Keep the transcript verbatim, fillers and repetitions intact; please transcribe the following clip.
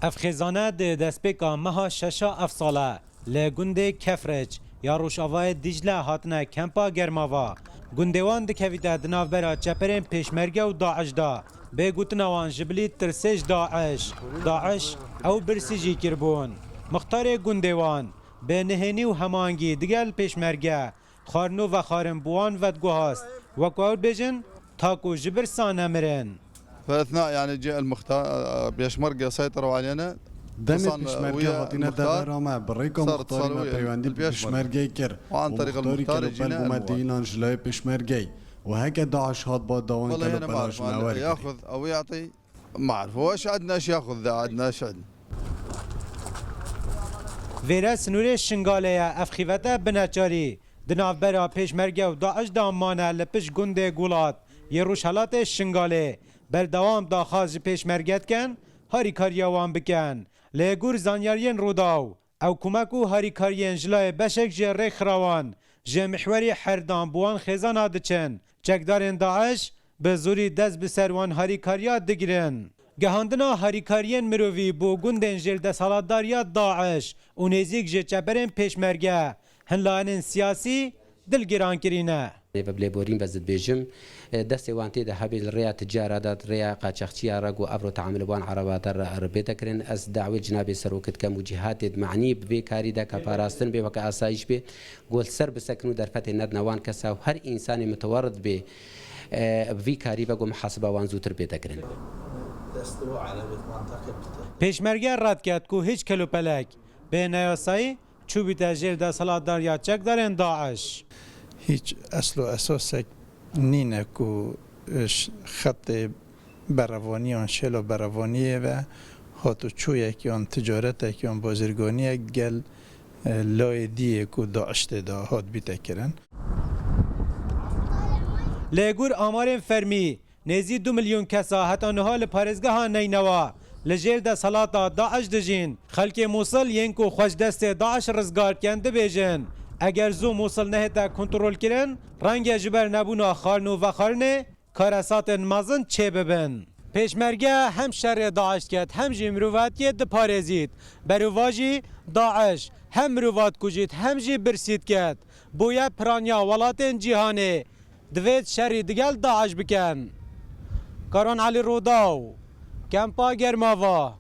Ev xêzane di destpêka meha şeşa ev sale li gundê Kefriç ya Rojavayê Dîcle hatine kempa Germava. Gundê wan dikevîte di navbera çeperên Pêşmerge û DAIŞ de. Bê gotina wan ji bilî tirsê ji DAIŞ. DAIŞ ew birsî jî kiribûn. Mixtarê gundê wan bi nihênî û hemahengî digel Pêşmerge xwarin û vexwarin bi wan vediguhast. Wek ew dibêjin, ta ku ji birsa nemirin. في أثناء يعني جاء المختار، بيشمركة سيطروا علينا. Demê Pêşmerge hatine devera me, bi rêka Muxtarî me peywendî bi Pêşmergeyê kir û Muxtarî kir û belgû me dînan ji layê Pêşmergeyê û heke DAIŞ hat ba dawan kelo pela ji me wergirin. ياخذ أو يعطي، ما أعرف. هو إيش عندنا، إيش ياخذ، ذا عندنا إيش عندنا. Vêre sinûrê Şingalê ye, ev xîvete bineçarî. Di navbera Pêşmerge û DAIŞ de mane li pişt gundê Gulat yê rojhelatê Şingalê. Berdewam daxwaz ji Pêşmerge dikin, harîkariya wan bikin. Lê gor zanyariyên Rûdaw, ew kumek û harîkariyên ji layê beşek ji rêkxirawan ji mihwerî Herdan bi wan xêzana diçin. Çekdarên DAIŞ bi zorî dest bi ser wan harîkariya digirin. Gihandina harîkariyên mirovî bo gundên jêl desthilatdariya DAIŞ û nêzîk ji çeperên Pêşmerge hin layînên siyasî dilgirankirî ne. Bi lêborîn ve ez dibêjim, e, destê wan tê de hebe li rêya ticara de, rêya qaçaxçiya re ku evro teamul wan ereba de re, re bête kirin. Ez dawê Cenabê Serok dikem û cîhatê di manî bi vê karî de ke parastin bê, weke asayîş bê, ku li ser bisekin û derfetê nedine wan kesa û her însanê mitewerid bê, e, bi vî karî ve ku muhasiba wan zûtir bête kirin. Pêşmerge red ket ku hîç kelopelek bê neyasayî çûbîte jêr desthilatdariya çekdarên DAIŞ. Hîç esl û esasek nîne ku, e, ş-, xetê berevaniyan, şêla berevaniyê ve hat û çûyek yan ticaretek yan bazirganiyek gel, e, layê diyê ku DAIŞ tê de hat bîte kirin. Lê gor amarên fermî, nêzî du milyon kesa heta niha li parêzgeha Neynewa li jêr desthilata DAIŞ dijîn. Xelkê Mûsil yên ku xwe ji destê DAIŞ rizgar dikin dibêjin, eger zû Mûsil nehête kontrolkirin, renge ji ber nebûna xwarin û vexwarinê karesatên mezin çêbibin. Pêşmerge hem şerê DAIŞ diket, hem jî mirovatiyê diparêzît. Berovajî DAIŞ hem mirova dikujît, hem jî birsî diket. Boye piraniya welatên cîhanê. Divêt şerî digel DAIŞ bikin. Karan Elî Rodaw, Kempa Germava.